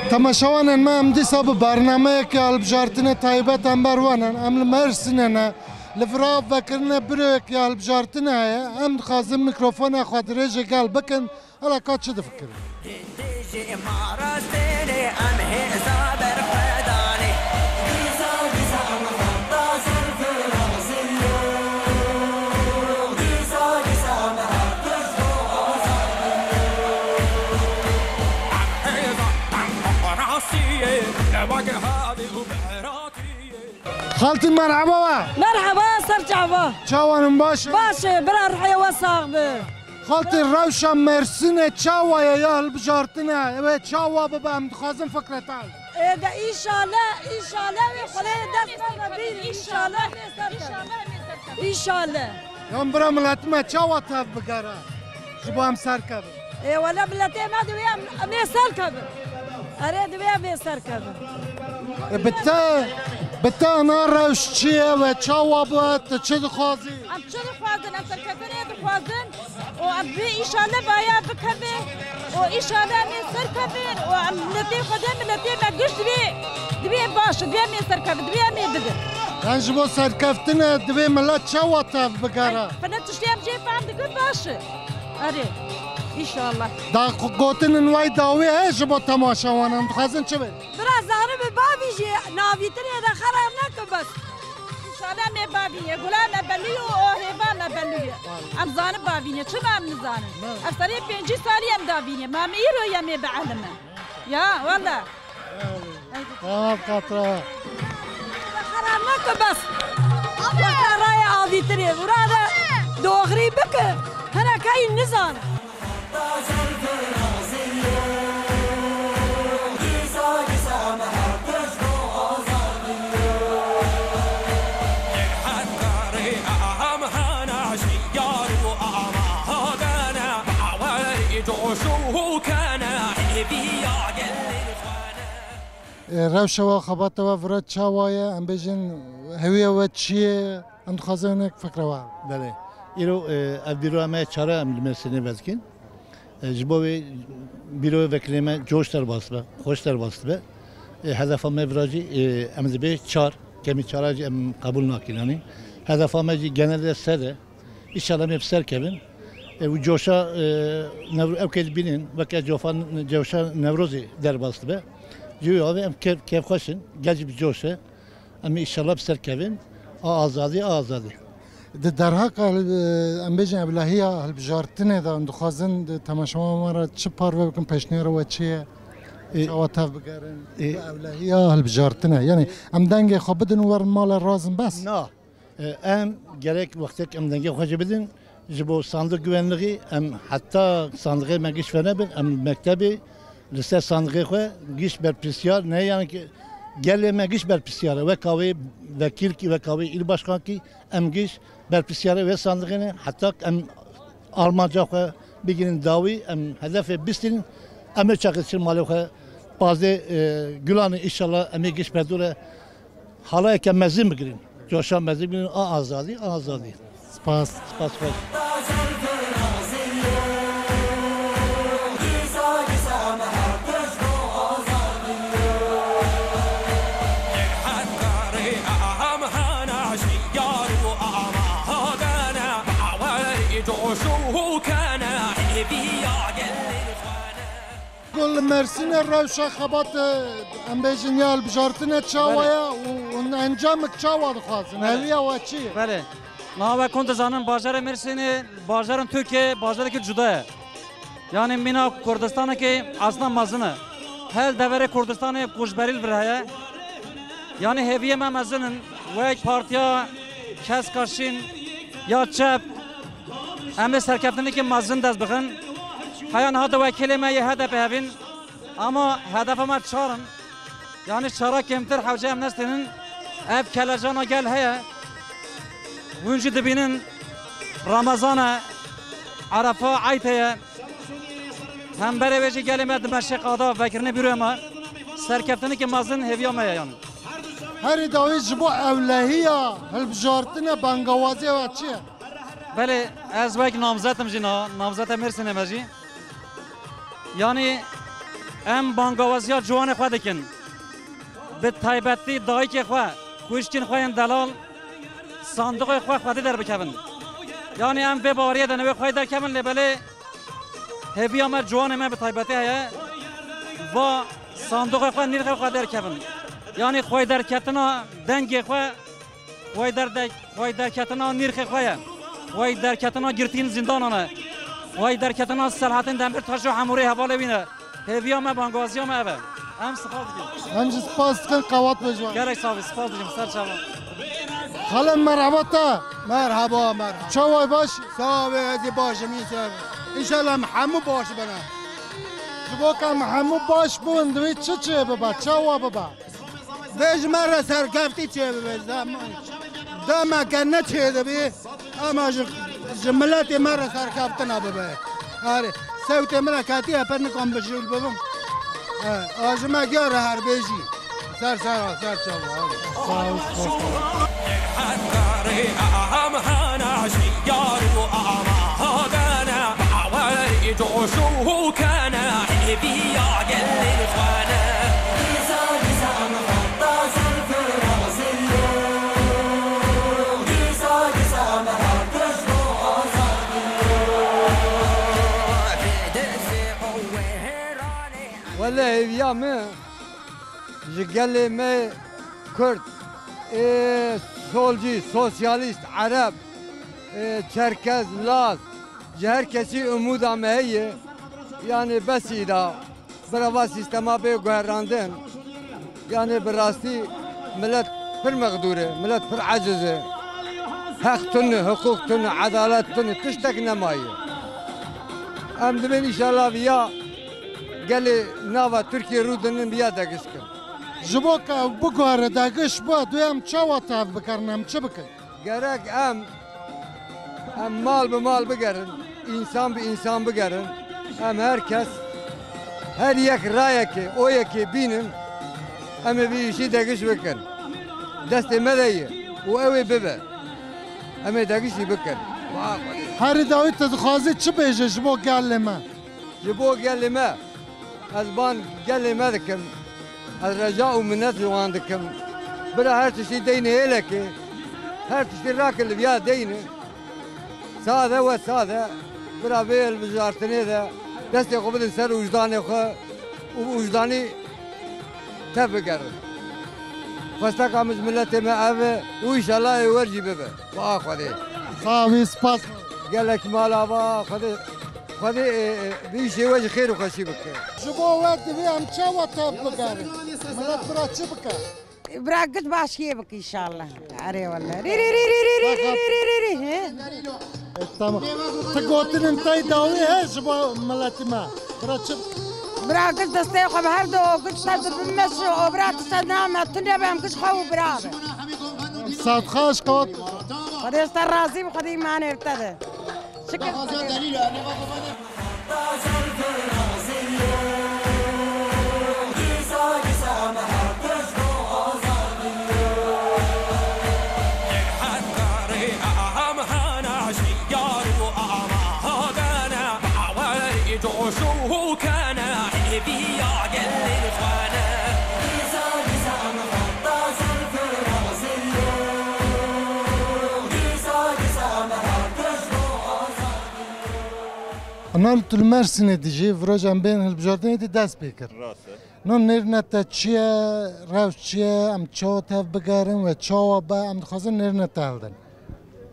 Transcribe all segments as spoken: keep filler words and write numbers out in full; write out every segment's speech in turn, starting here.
Temaşevanên me, em dîsa bi bernameyeke hilbijartinê taybet em ber we ne. Em li Mêrsînê ne. Li vira vekirinê büroyeke hilbijartinê heye. Em dixwazin mîkrofona xwe dirêjê gel bikin. Hala ka çi difikirin? Xaltî, merheba we. Merheba, ser çava. Çawan in, baş in? Baş e, bira, rihê we sax be. Xaltî, rewşa Mêrsînê çawa ye ya hilbijartinê? Wê çawa bibe, em dixwazin fikre te. Ê de, înşallah, înşallah wê Xwedê dest me bîr, înşallah. Înşallah. Yan bira, milet me çawa tev bigere ji bo em serkevin? Ê wele, miletê me divê em, em ê serkevin. Erê, divê em ê serkevin. E, bi te, bi te na rewş çi ye we çawa be, tu çi dixwazî? Em çi dixwazin? Em serketinê dixwazin û em bê înşallah vaya bikeve û înşallah em ê serkevin û em miletê Xwedê, miletê me giş divê, divê baş, divê em ê serkevin, divê em ê bidin. Yan ji bo serkeftinê divê milet çawa tev bigere? Xwedê tiştê em jê fehm dikin baş e. Erê, înşallah. Da ku-, gotinên wey dawî heye ji bo temaşewanan, dixwazin çi bê? Bira, zanibî bavî jî navîtinê de xerar neke bes. Înşallah me bavînê, gula me belû ye û hêva me belû ye. Em zanin bavînê, çima em nizanin? Ev serê pêncî salî em davînê, ma me îro ye me bi elim e. Ya, wela. Tamam, katra. Xera neke bes. Weke raya avîtirê, wira de doxrî bike, hinek heyî nizane. E, rewşa we, xebata we vira çawa ye? Em bêjin, hêviya we çi ye? Em dixwazin hinek fikra we. Belê. Îro, e, ev bîroya me çar e, em li Mêrsînê vedikin. E, ji bo wê bîroyê vekirê me coş derbas be, xweş derbas be. E, hedefa me vira jî, e, em dibê çar, kemî çara jî em qebûl nakin, yanî. Hedefa me jî genelde sed e. Înşallah em ê bi ser kevin. E, û coşa, e, Newro-, ew kê dibînin, weke cofa, coşa Newrozê derbas dibe. Ji wî avê em kev-, kêfxweş in, gel jî bi coş e. Em ê înşallah bi ser kevin. A azadî, a azadî. Di derheqa, e, em bêjin ewlehiya hilbijartinê de, em dixwazin di temaşevan me re çi parve bikin, pêşniyara we çi ye? E, çawa tev bigerin? E, bi ewlehiya hilbijartinê. Yanî em dengê xwe bidin û werin mala razin bes. Na. E, em gerek wextek em dengê xwe jî bidin, ji bo sandık güvenliği, em heta sandıqê me giş venebin, em mektebê li ser sandıqê xwe giş berpirsiyar ne, yanî ki gelê me giş berpirsiyar e. Weka wê vekîl kî, weka wê îl başkan kî, em giş berpirsiyarê wê sandıqê ne, heta em armanca xwe bigînin dawî, em hedefê bistînin, em ê çaxê çin malê xwe pazdê, e, Gulanê, înşallah em ê giş berdûre. Halayeke mezin bigirin. Coşa mezin bigirin. A azadî, a azadî. Spas. Spas xweş. Ku li Mersînê rewşa xebatê, em bêjin, ya hilbijartinê çawa ye û, û encamik çawa dixwazin? Belê. Hêviya we çi ye? Belê. Niha we kom dizanin, bajarê Mersînê, bajarên Tirkiyê, bajarekî cuda ye. Yanî mîna Kurdistanekê esna mezin e. Her deverê Kurdistanê koçberî li vir heye. Yanî hêviyê me mezin in. Wek partiya Keska Şîn ya çep, em ê serkeftinekê mezin dest bixin. Heya niha di wekîlê me yê H D P hevîn. Ama hedefa me çar in. Yanî çara kêmtir hewce em nestênin. Ev kelecana gel heye. Hûn jî dibînin Ramazan e, Erefa, Eyd heye. Hemberê wê jî gelê me dimeşe qada vekirinê bîroya me. Serkeftinekê mezin hêviya me ye yanî. Herî dawî ji bo ewlehiya hilbijartine bangawaziya we çi ye? Belê, ez wek namzet im jî niha, namzeta Mêrsînê me jî. Yanî em bangawaziya ciwanê xwe dikin. Bi taybetî dayikê xwe, xwişkên xwe yên delal, sandiqê xwe Xwedê derbikevin. Yanî em vê baweriyê de ne wê xwedî derkevin, lê belê hêviya me, ciwanê me bi taybetî heye. Va sandiqê xwe, nîrxê xwe derkevin. Yanî xwedî derketina dengê xwe, xwedî derde-, xwedî derketina nîrxê xwe ye. Xwedî derketina girtiyên zîndanan e. Xwedî derketina Selahattin Demirtaş û Hemûrê hevalê wî ne. Hêviya me, bangawaziya me ev e. Em spas dikin. Em jî spas dikin, qewat be ji we. Gelek sax bî, spas dikim, ser çava. Xalê, merheba te. Merhaba, merhaba. Çawa, baş? Sağ ol, ez ê baş im, î ser. Înşallah em hemû baş bine. Ji bo ku em hemû baş bibin, divê çi çê bibe, çawa bibe? Vê ji me re serkeftî çê bibe, ji dema, dema ke ne çê dibî, ama ji, ji miletê me re serkeftina bibe. Erê, sewtê min re ketiye, pir nikom bijûl bibim. E, a ji me giya re her bêjî. Ser ser, ser çava, erê. Sağ ol, sağ ol. Wele hêviya min ji gelê me Kurd, ê, solcî, sosyalîst, Ereb, ê, Çerkez, Laz, ji her kesî umûda me heye. Yanî besî da, bira va sîstema bê guherandin. Yanî bi rastî milet pir mexdûr e, milet pir eciz e. Heq tune, hiqûq tune, edalet tune, tiştek nemaye. Em dibên înşallah viya gelê nava Tirkiyê rûdinin, viya degiş kin. Ji bo ku ew biguhere degiş bû, duyê em çawa tev bikerin, em çi bikin? Gerek em, em mal bi mal bigerin, însan bi însan bigerin. Em her kes, her yek rayekê, oyekê bînin, em ê vî îşî degiş bikin. Destê me de ye û ew ê bibe. Em ê degişî bikin. Herî dawî tu dixwazî çi bêje ji bo gelê me? Ji bo gelê me, ez ban gelê me dikim. Ez reca û minet ji wan dikim. Bira her tiştî deyne hêlekê. Her tiştî rake li viya deyne. Sade we sade. Bira vê hilbijartinê de destê xwe bidin ser wijdanê xwe û wijdanî tev bigerin. Xwesteka min ji miletê me ev e û înşallah ê wer jî bibe. Bi a Xwedê. Sax bî, spas. Gelek mala va Xwedê, Xwedê, e, e, bi îşê we jî xêr û xweşî bike. Ji bo we divê em çawa tev bigerin? Milet bira çi bike? Bira giş başiyê bike înşallah. Erê wele. Rî, rî, rî, rî, rî, rî, rî, rî, rî, rî, he? E, tamam. Tu gotinên te dawî he ji bo miletê me? Bira çi? Bira giş destê xwe bi her du, o giş te dibin meş, o bira tişte name, tu nebe em giş xwe û bira be. Saet xweş, qewat. Xwedê ji te razî bi, Xwedê îmanê bi te de. Şikir Xwedê. Anal, tu li Mersînê dijî, viro em bên hilbijartinê dî dest pê kir. Rast e. No nêrîna te çi ye, rewş çi ye, em çawa tev bigerin we çawa be, em dixwazin nêrîna te hildin.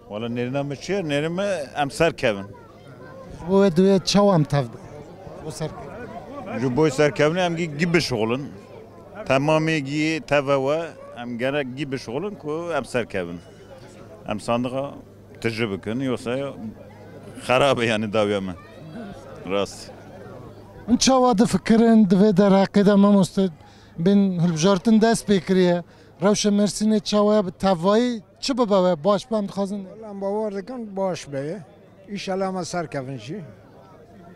Wala nêrîna min çi ye? Nêrîna min em ser kevin. Ji bo wê divê çawa em tev bigerin? Bo serkevin. Ji bo serkevnê em gî, gî bişixulin. Temamê gî teve we, em gerek gî bişixulin ku em serkevin. Em sandiqa tije bikin, yoksa xerab e yani dawiya me. Rast. Hûn çawa difikirin, di vê derheqê de mamoste, bên hilbijartin dest pê kiriye? Rewşa Mêrsînê çawa ye, bi tevayî çi bibe we baş be, em dixwazin. Wela em bawer dikin baş be ye. Înşallah em ê serkevin jî.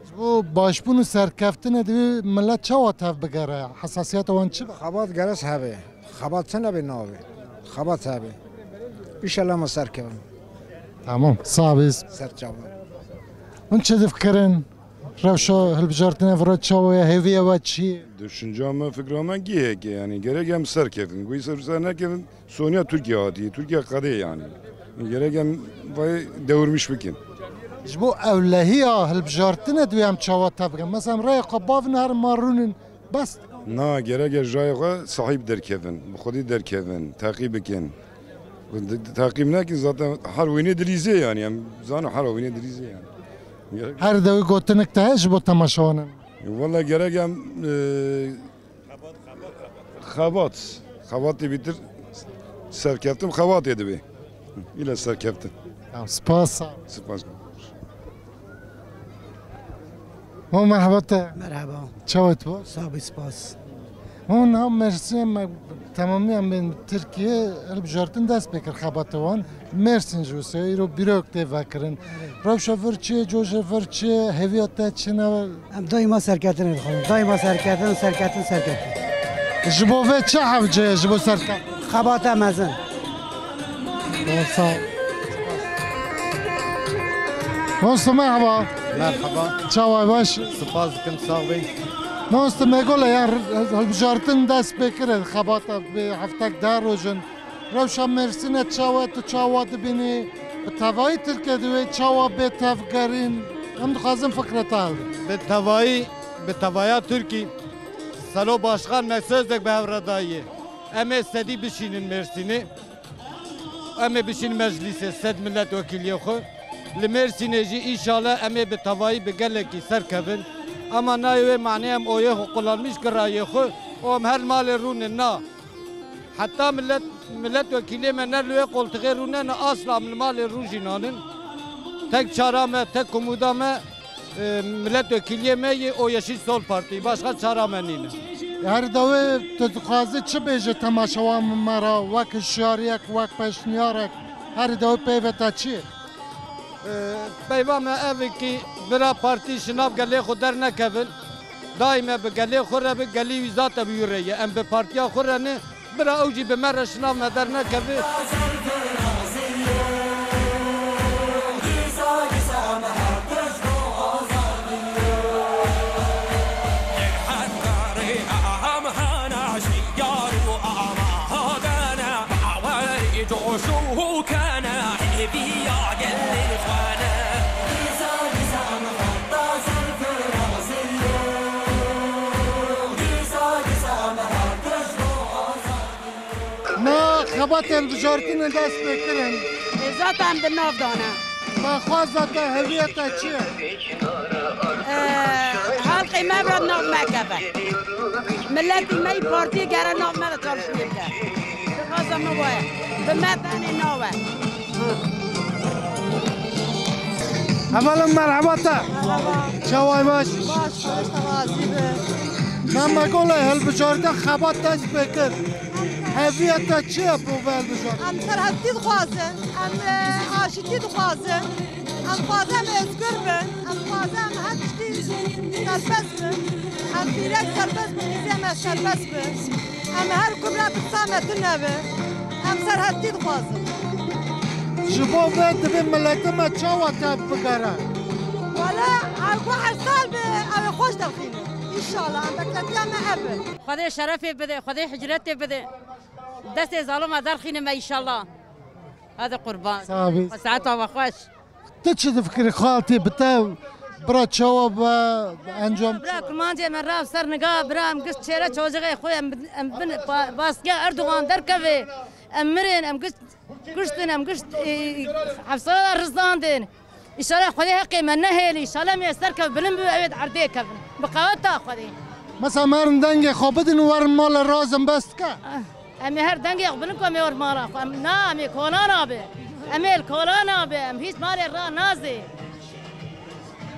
Ji bo başbûn û serkeftinê divê milet çawa tev bigere? Hesasiyeta wan çi be? Xebat gerek hebe. Xebat çi nebe navê. Xebat hebe. Înşallah em ê serkevin. Tamam, sağ bî. Ser çava. Hûn çi difikirin? Rewşa hilbijartinê vira çawa ye? Hêviya we çi ye? Düşünce me, fikra me giheke yani. Gerek em serkevin. Ku ser, ser nekevin, Sonya Tirkiye hatiye. Tirkiye qedê yani. Gerek em vay devirmiş bikin. Ji bo ewlehiya hilbijartinê divê em çawa tev bikin? Mesela em raya xwe bavin, her ma rûnin. Bes. Na, gerek e ji raya xwe sahîb derkevin. Bi xwedî derkevin. Teqîb bikin. Teqîb nekin zaten her wînê dilîzê yani. Em zanin her wînê dilîzê yani. Gerek Her dewî gotinik te heye ji bo temaşewanan? Wela gerek em, e, Xebat. Xebatê bîtir serkeftin xebatê dibe. Île serkeftin. Tamam, spas. Spas. Ho, merhaba te. Merhaba. Çawa tu? Sağ ol, spas. Hûn ha Mêrsîn, me, temamî em bên Tirkiye hilbijartin dest pê kir xebata wan. Mêrsîn jî wisa îro bîrok tê vekirin. Rewşa vir çi, coşa vir çi, hêviya te çi ne? Em daîma serketinê dixwazin. Daîma serketin, serketin, serketin. Ji bo vê çi hevce ye ji bo serketin? Xebata mezin. Sağ ol. Dost, merhaba. Merhaba. Çawa, baş? Spas dikim, sağ bî. Dost, me gole ya hilbijartin dest pê kire, xebata bi heftek deh rojin. Rewşa Mêrsînê çawa, tu çawa dibînî? Bi tevayî Tirkiye divê çawa bê tevgerîn? Em dixwazin fikra te hildin. Bi tevayî, bi tevaya Tirkî, Selo Başkan me sözek bi hev re daye. Em ê sedî bişînin Mêrsînê. Em ê bişînin meclîsê sed milletvekîliyê xwe. Li Mêrsînê jî înşallah em ê bi tevayî bi gelekî serkevin. Ama nayê wê manê em oyê xwe qulanmiş kirayê xwe û em her malê rûnin na. Heta millet, milletvekîlê me ne li wê qoltixê rûnene, asla em li malê rû jî nanin. Tek çara me, tek umuda me, e, milletvekîliyê me yê û Yeşil Sol Partî. Başka çara me nîne. Her dawê tu dixwazî çi bêje temaşewan me re, wek hişyariyek, wek peşniyarek, her dawê peyvê te çi? Ee, peyva me ev e ki bira partî ji nav gelê xwe dernekevin. Daîme bi gelê xwe re bi, gelî wî zate bi wî re ye. Em bi partiya xwe re ne, bira ew jî bi me re ji nav me dernekeve. Ma xebatên bijartinê dest pê kirin. Ê, zaten bi nav dane. Daxwaza te, hêviya te çi ye? Ee, halkê me bi nav me keve. Miletî me yî partiyê gere nav me de çalışmê bike. Daxwaza me waye. Bi me tenê nawe. Hevalin merheba te. Merhaba. Çaway baş? Baş, baş, tevazî bi. Namegole hilbijartin xebat dest pê kir. Hêviya te çi ye bo vê hilbijartin? Em serhevtî dixwazin, em, e, aşîtî dixwazin. Em dixwazin em êzgir bin, em dixwazin em her tiştî serbest bin. Em pîrek serbest bin, qîzê me serbest bin. Em her ku bira tirsa me tune be. Em serhevtî dixwazin. Ji bo vê divê miletê me çawa tev bigere? Wele, ew ku her sal be, ew ê xweş derxînin. Înşallah, em beklentiya me ev be. Xwedê şerefê bide, Xwedê hicretê bide. Destê zalima derxînime înşallah. Hadi qurban. Sağ bî. Saeta we xweş. Tu çi difikirî xaltî bi te bira çawa be encam çi? Bira kurmancê me rav ser niga bira em gişt çêre çocixê xwe em, em bin pa-, baskiya Erdogan derkeve. Em mirin, em gişt kuştin, em gişt, e, hepsara da rizandin. Înşallah Xwedê heqê me nehêlî. Înşallah em ê serkev bilind bibe, ew ê di erdê kevin. Bi qeweta Xwedê. Mesela, em herin dengê xwe bidin û werin malê razin bes dike? Em ê her dengê xwe bidin ku em ê werin mala xwe. Em, na, em ê kolan abi. Em ê li kolan abi. Em hîç malê ra nazê.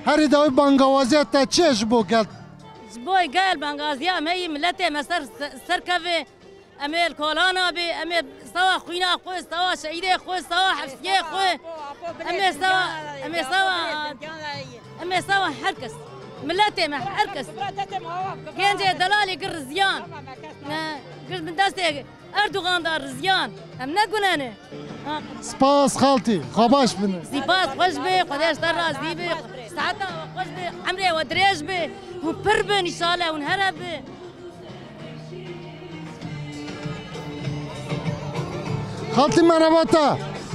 Herî dawî bangawaziya te çi ye ji bo gel? Ji bo gel bangawaziya me yî miletê me ser, ser kevê. Em ê li kolan abê, em ê sawa xwîna xwe, sawa şehîdê xwe, sawa hefsiyê xwe. Em ê sawa, em ê sawa, em ê sawa her kes. Miletê me, her kes. Gencê delalê gir riziyan. Ne, gir bin destê Erdogan da riziyan. Em ne gune ne. Spas xaltî, xwe baş bine. Spas, xweş be, Xwedê ji te razî be. Saeta we xweş be, emrê we dirêj be. Hûn pir bin, înşallah hûn here bin. Xaltî, merheba te.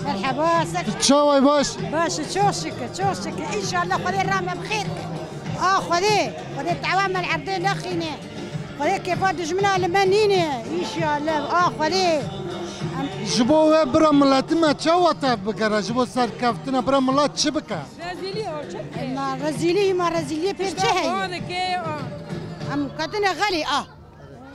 Merheba, ser. Tu çawa yî, baş? Baş, çok şükür, çok şükür. Înşallah Xwedê rame bi xêr ke. A Xwedê, Xwedê tewa me li erdê nexîne. Xwedê kêfa dijmina li me nîne. Înşallah, a Xwedê. Em Ji bo we bira miletî me çawa tev bigere? Ji bo serkeftina bira milet çi bike? Rezîlî o, çi bike? Ma rezîlî, ma rezîlî pêr çi heye? Em ketine xelê, a.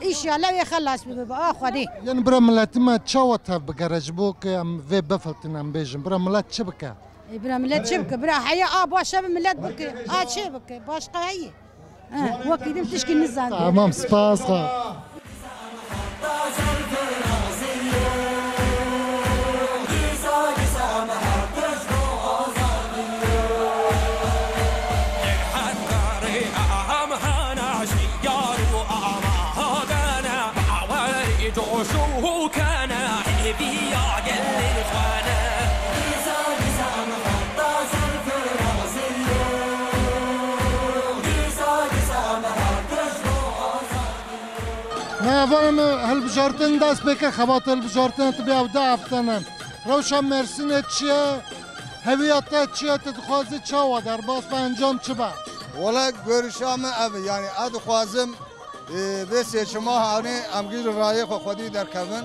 Înşallah wê xelas bibe, a Xwedê. Yanî bira miletî me çawa tev bigere ji bo ku em vê bifiltin, em bêjin? Bira milet çi bike? Ê, bira milet çi bike? Bira heya a baş e, bi milet bike. A çê bike? Başqa heye? Eh, wekî din tişkî nizanî. Tamam, spas xwe. Navana me hilbijartin dest pê kir, xebatê hilbijartinê tu bê ew da eftene. Rewşa Mêrsînê çi ye? Hewiya te çi ye? Tu dixwazî çawa derbas be, encam çi be? Wele görüşa me ev e, yanî ez dixwazim, e, vê seçima hanê em gî li rayê xwe xwedî derkevin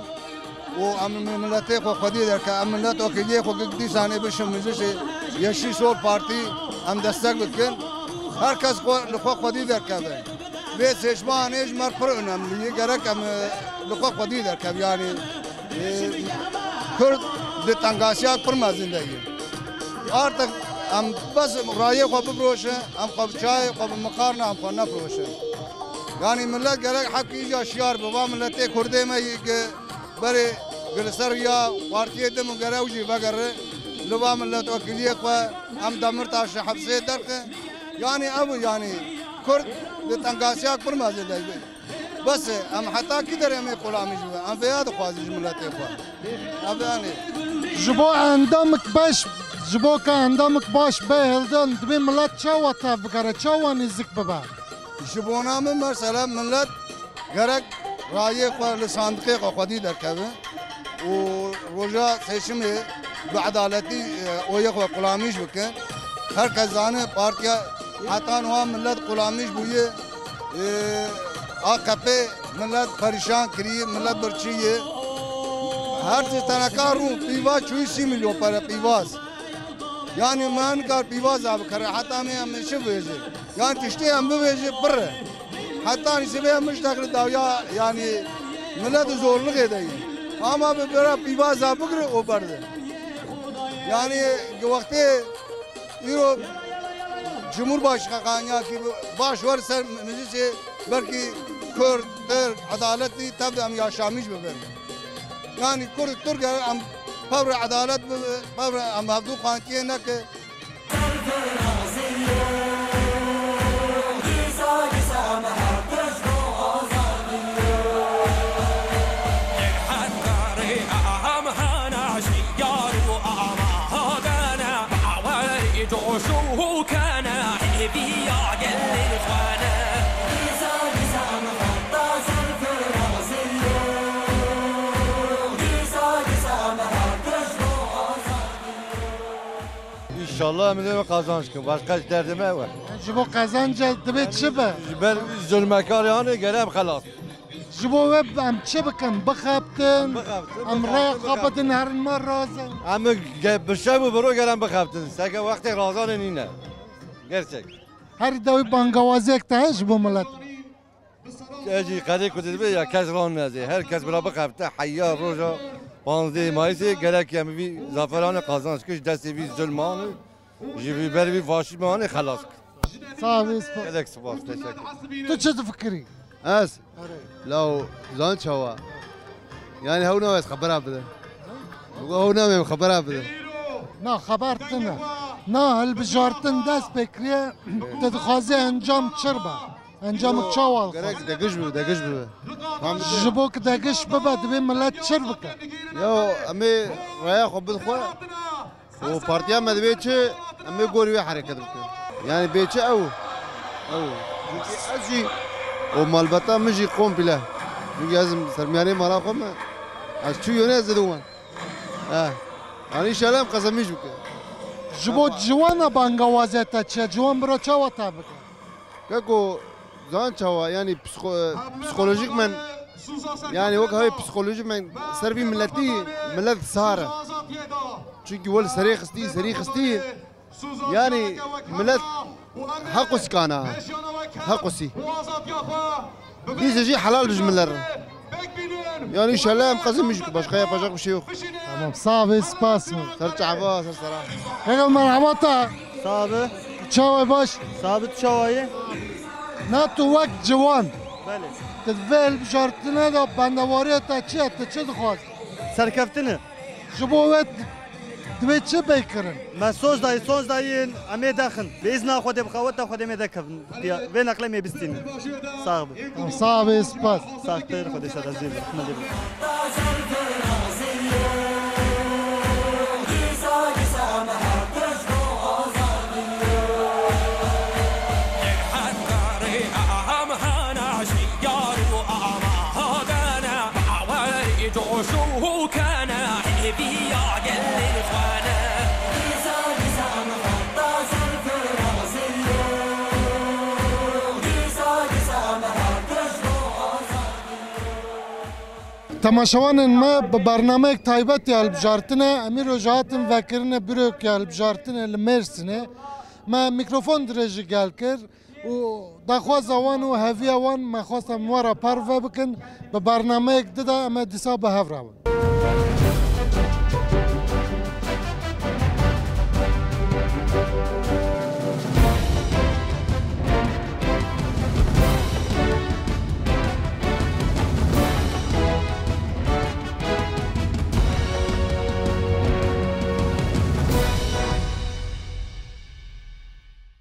û em miletê xwe xwedî derkevin. Em milet okiliyê xwe gik dîsanê bişin meclisê Yeşîl Sol Partî em destek bikin. Her kes xwe li xwe xwedî derkeve. Vê seçmanê ji me pir önemlî ye. Gerek em, e, li xwe xwedî derkevin. Yanî, e, Kurd di tengasiya pir mezin de ye. Artık em bes rayê xwe bifiroşin, em xwe bi çayê, xwe bi mixarna, em xwe nefiroşin. Yanî millet gerek hekî îca şiyar bi. Va miletê Kurdê me yî ki berê gi li ser riya partiyê din û gere ew jî vegere. Li va miletwekiliyê xwe em Demirtaş ji hepsê derxin. Yanî ev, yanî Kurd di tengasiya pir mezin de. Bes e, em heta kî derê em ê xulamî ji we? Em vêya dixwazin ji miletê xwe. Ev yanî. Ji bo endamik baş, ji bo ka endamik baş bê hildan, divê milet çawa tev bigere, çawa nêzik bibe? Ji bona min mesela milet gerek rayê xwe li sandiqê xwe xwedî derkeve û roja seçimê bi edaletî, e, oyê xwe qulamîş bike. Her kes zane partiya heta niha milet qulamîş bûye. E, A K P milet perîşan kiriye, milet birçî ye. Her tişt teneka rû pîvaz çûyî sî milyon pere pîvaz. Yanî me nikar pîvaza bikire, heta me em çi bêjin? Yanî tiştê em bibêjin pir e. Heta nîsîbê em miştek li dawiya, yanî milet û zorluxê de ye. Ama bi bira pîvaza bigire û berde. Yanî wextê îro Cumhurbaşkanı ki baş wer ser meclisê belkî Kurd, Tirk, edaletî tev de em yaşamîş bibin. Yanî Kurd, Tirk em pevre edalet bibe, pevre em hevdû xantiyê neke. Înşallah em ê qazanç kin. Başqa ji derdê me we. Ji bo qezenca divê çi be? Ji ber zulmekar yanî gere em xelas. Ji bo we em çi bikin? Bixebtin? Bixebtin, Em bixebtin, rêya xwe bixebtin. Bidin herin me razin? Em ge-, bi şev û bi roj gere em bixebtin. Seke wextê razanê nîne. Gerçek. Herî dawî bangawaziyek te heye ji bo milet? Ez jî qedê ku dibe ya kes ran nezê. Her kes bira bixebite heya roja panzdehê Mayîsê, gerek em vî zaferanê qazanç kir, ji destê vî zulmanê, ji vî ber vî faşîzmanê xelas kir. Sağ ol, spas. Gelek spas, teşekkür. Tu çi difikirî? Ez? Erê. Law, zan çawa? Yani hew nawe ez xebera bide. Hew nawe xebera bide. Na, xeber tine. Na, hilbijartin dest pê kiriye, tu dixwazî encam çi be? Encamê çawa dixwazî? Gerek degiş bibe, degiş bibe. Tam bibe. Ji bo ku degiş bibe, divê milet çi bike? Ya, em ê raya xwe bidin xwe. û partiya me divê çi, em ê gorî wê hereket bikin. Yani bê çi ew? Ew. Çünkü ez jî û malbata min jî komple. Çünkü ez sermiyanê mala xwe me. Ez çû yone ez didim wan. Eh. Yani inşallah em qezemîş bikin. Ji bo ciwana bangawazê te çi ye? Ciwan bira çawa te bike? Keko, zan çawa, yani psiko-, psikolojik men, yani wek havê psikolojik men ser vî milletî, millet sar e. Çünkü wel serê xistî, serî xistî, yani millet hequsî kana, hequsî. Dîse jî helal ji millet re. Yani inşallah em qezemîş, başka yapacak bir şey yok. Tamam, sağ ol, spas. Ser çava, ser sera. Keko, merhaba te. Sağ ol. Çawa, baş? Sağ ol, tu çawa yî? Na, tu wek ciwan. Belê. Tu di vê hilbijartine de bendewariya te çi ye? Tu çi dixwazî? Serkeftine. Ji bo wê divê çi bê kirin? Me soz dayî, soz dayîn, em ê dexin. Bi îzna Xwedê, bi qeweta Xwedê em ê dekevin. Ya, vê neqlê em ê bistînin. Sağ be. Tamam, sağ be, spas. Saxtir, Xwedê ser ezî be. Hemedî be. Temaşevanên me, bi bernameyek taybet ya hilbijartine, em îro ji hatin vekirine bîrok ya hilbijartine li Mêrsînê. Me mîkrofon dirêjî gel kir û daxwaza wan û heviya wan me xwest em we re parve bikin. Bi bernameyek di de em ê dîsa bi hev re bin.